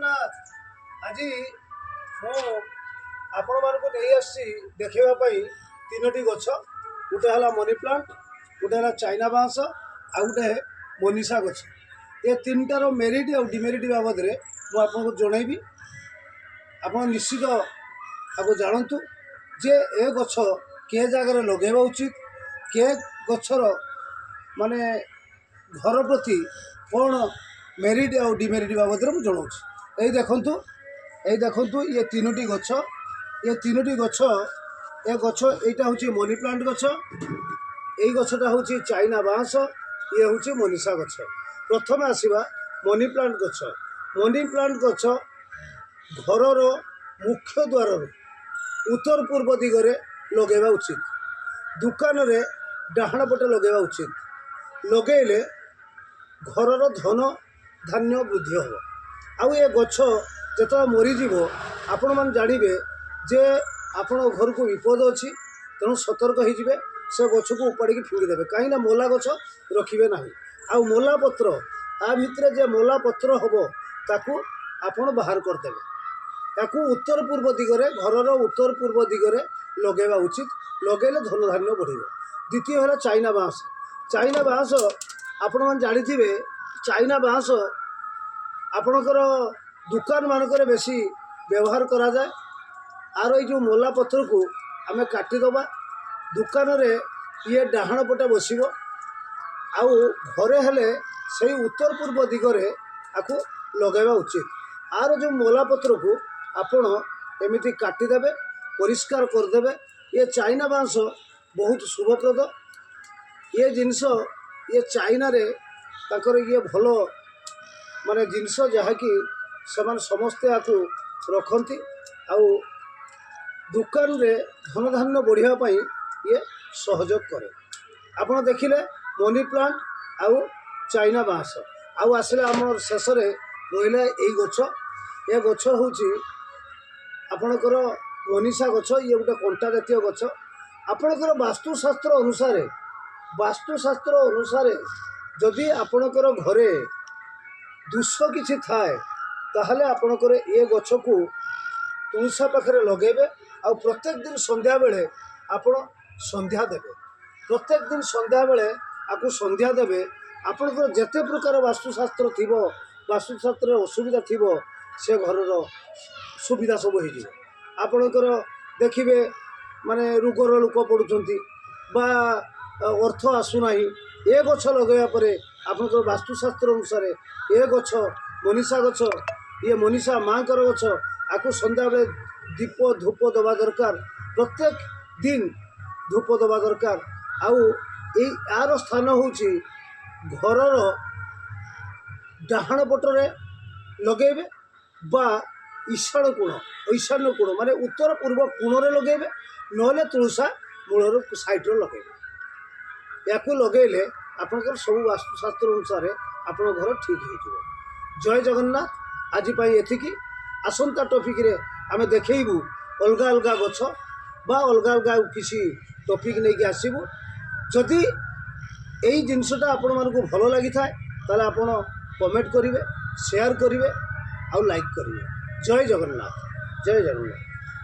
ଜଗନ୍ନାଥ। ଆଜି ମୁଁ ଆପଣମାନଙ୍କୁ ନେଇ ଆସିଛି ଦେଖାଇବା ପାଇଁ ତିନୋଟି ଗଛ। ଗୋଟେ ହେଲା ମନି ପ୍ଲାଣ୍ଟ, ଗୋଟେ ହେଲା ଚାଇନା ବାଉଁଶ ଆଉ ଗୋଟେ ମନୀଷା ଗଛ। ଏ ତିନିଟାର ମେରିଟ୍ ଆଉ ଡିମେରିଟ୍ ବାବଦରେ ମୁଁ ଆପଣଙ୍କୁ ଜଣେଇବି। ଆପଣ ନିଶ୍ଚିତ ଆକୁ ଜାଣନ୍ତୁ ଯେ ଏ ଗଛ କେ ଜାଗାରେ ଲଗାଇବା ଉଚିତ, କେ ଗଛର ମାନେ ଘର ପ୍ରତି କ'ଣ ମେରିଟ୍ ଆଉ ଡିମେରିଟ୍ ବାବଦରେ ମୁଁ ଜଣାଉଛି। ଏଇ ଦେଖନ୍ତୁ, ଏଇ ଦେଖନ୍ତୁ, ଇଏ ତିନୋଟି ଗଛ। ଏ ତିନୋଟି ଗଛ, ଏ ଗଛ ଏଇଟା ହେଉଛି ମନି ପ୍ଲାଣ୍ଟ ଗଛ, ଏଇ ଗଛଟା ହେଉଛି ଚାଇନା ବାଉଁଶ, ଇଏ ହେଉଛି ମନୀଷା ଗଛ। ପ୍ରଥମେ ଆସିବା ମନି ପ୍ଲାଣ୍ଟ ଗଛ। ମନି ପ୍ଲାଣ୍ଟ ଗଛ ଘରର ମୁଖ୍ୟ ଦ୍ୱାରରୁ ଉତ୍ତର ପୂର୍ବ ଦିଗରେ ଲଗାଇବା ଉଚିତ। ଦୋକାନରେ ଡାହାଣ ପଟେ ଲଗାଇବା ଉଚିତ। ଲଗେଇଲେ ଘରର ଧନ ଧାନ୍ୟ ବୃଦ୍ଧି ହେବ। ଆଉ ଏ ଗଛ ଯେତେବେଳେ ମରିଯିବ, ଆପଣମାନେ ଜାଣିବେ ଯେ ଆପଣଙ୍କ ଘରକୁ ବିପଦ ଅଛି। ତେଣୁ ସତର୍କ ହେଇଯିବେ, ସେ ଗଛକୁ ଉପାଡ଼ିକି ଫିଙ୍ଗିଦେବେ। କାହିଁକିନା ମଲା ଗଛ ରଖିବେ ନାହିଁ। ଆଉ ମଲା ପତ୍ର, ତା ଭିତରେ ଯେ ମଲା ପତ୍ର ହେବ, ତାକୁ ଆପଣ ବାହାର କରିଦେବେ। ତାକୁ ଉତ୍ତର ପୂର୍ବ ଦିଗରେ, ଘରର ଉତ୍ତର ପୂର୍ବ ଦିଗରେ ଲଗାଇବା ଉଚିତ। ଲଗାଇଲେ ଧନ ଧାନ୍ୟ ବଢ଼ିବ। ଦ୍ୱିତୀୟ ହେଲା ଚାଇନା ବାଉଁଶ। ଚାଇନା ବାଉଁଶ ଆପଣମାନେ ଜାଣିଥିବେ, ଚାଇନା ବାଉଁଶ ଆପଣଙ୍କର ଦୋକାନମାନଙ୍କରେ ବେଶୀ ବ୍ୟବହାର କରାଯାଏ। ଆର ଏଇ ଯେଉଁ ମଲା ପତ୍ରକୁ ଆମେ କାଟିଦେବା। ଦୋକାନରେ ଇଏ ଡାହାଣ ପଟେ ବସିବ ଆଉ ଘରେ ହେଲେ ସେଇ ଉତ୍ତର ପୂର୍ବ ଦିଗରେ ଆକୁ ଲଗାଇବା ଉଚିତ। ଆର ଯେଉଁ ମଲା ପତ୍ରକୁ ଆପଣ ଏମିତି କାଟିଦେବେ, ପରିଷ୍କାର କରିଦେବେ। ଇଏ ଚାଇନା ବାଉଁଶ ବହୁତ ଶୁଭପ୍ରଦ। ଇଏ ଜିନିଷ ଇଏ ଚାଇନାରେ ତାଙ୍କର ଇଏ ଭଲ ମାନେ ଜିନିଷ, ଯାହାକି ସେମାନେ ସମସ୍ତେ ଆକୁ ରଖନ୍ତି ଆଉ ଦୋକାନରେ ଧନଧାନ୍ୟ ବଢ଼ିବା ପାଇଁ ଇଏ ସହଯୋଗ କରେ। ଆପଣ ଦେଖିଲେ ମନି ପ୍ଲାଣ୍ଟ ଆଉ ଚାଇନା ବାଉଁଶ। ଆଉ ଆସିଲେ ଆମର ଶେଷରେ ରହିଲା ଏଇ ଗଛ। ଏ ଗଛ ହେଉଛି ଆପଣଙ୍କର ମନୀଷା ଗଛ। ଇଏ ଗୋଟେ କଣ୍ଟା ଜାତୀୟ ଗଛ। ଆପଣଙ୍କର ବାସ୍ତୁଶାସ୍ତ୍ର ଅନୁସାରେ ଯଦି ଆପଣଙ୍କର ଘରେ ଦୋଷ କିଛି ଥାଏ, ତାହେଲେ ଆପଣଙ୍କର ଏ ଗଛକୁ ତୁଳସୀ ପାଖରେ ଲଗାଇବେ ଆଉ ପ୍ରତ୍ୟେକ ଦିନ ସନ୍ଧ୍ୟାବେଳେ ଆପଣ ସନ୍ଧ୍ୟା ଦେବେ। ପ୍ରତ୍ୟେକ ଦିନ ସନ୍ଧ୍ୟାବେଳେ ଆକୁ ସନ୍ଧ୍ୟା ଦେବେ। ଆପଣଙ୍କର ଯେତେ ପ୍ରକାର ବାସ୍ତୁଶାସ୍ତ୍ର ଥିବ, ବାସ୍ତୁଶାସ୍ତ୍ରରେ ଅସୁବିଧା ଥିବ, ସେ ଘରର ସୁବିଧା ସବୁ ହେଇଯିବ। ଆପଣଙ୍କର ଦେଖିବେ ମାନେ ରୋଗର ଲୋକ ପଡ଼ୁଛନ୍ତି ବା ଅର୍ଥ ଆସୁନାହିଁ, ଏ ଗଛ ଲଗାଇବା ପରେ ଆପଣଙ୍କର ବାସ୍ତୁଶାସ୍ତ୍ର ଅନୁସାରେ ଏ ଗଛ ମନୀଷା ଗଛ, ଇଏ ମନୀଷା ମାଆଙ୍କର ଗଛ। ଆକୁ ସନ୍ଧ୍ୟାବେଳେ ଦୀପ ଧୂପ ଦେବା ଦରକାର। ପ୍ରତ୍ୟେକ ଦିନ ଧୂପ ଦେବା ଦରକାର। ଆଉ ଏଇ ଆର ସ୍ଥାନ ହେଉଛି ଘରର ଡାହାଣ ପଟରେ ଲଗେଇବେ ବା ଈଶାନ କୋଣ, ଐଶାନ୍ୟ କୋଣ ମାନେ ଉତ୍ତର ପୂର୍ବ କୋଣରେ ଲଗେଇବେ, ନହେଲେ ତୁଳସା ମୂଳର ସାଇଡ଼ରେ ଲଗେଇବେ। ୟାକୁ ଲଗେଇଲେ ଆପଣଙ୍କର ସବୁ ବାସ୍ତୁଶାସ୍ତ୍ର ଅନୁସାରେ ଆପଣଙ୍କ ଘର ଠିକ୍ ହେଇଯିବ। ଜୟ ଜଗନ୍ନାଥ। ଆଜି ପାଇଁ ଏତିକି। ଆସନ୍ତା ଟପିକ୍ରେ ଆମେ ଦେଖେଇବୁ ଅଲଗା ଅଲଗା ଗଛ ବା ଅଲଗା ଅଲଗା କିଛି ଟପିକ୍ ନେଇକି ଆସିବୁ। ଯଦି ଏଇ ଜିନିଷଟା ଆପଣମାନଙ୍କୁ ଭଲ ଲାଗିଥାଏ, ତାହେଲେ ଆପଣ କମେଣ୍ଟ କରିବେ, ସେୟାର କରିବେ ଆଉ ଲାଇକ୍ କରିବେ। ଜୟ ଜଗନ୍ନାଥ, ଜୟ ଜଗନ୍ନାଥ।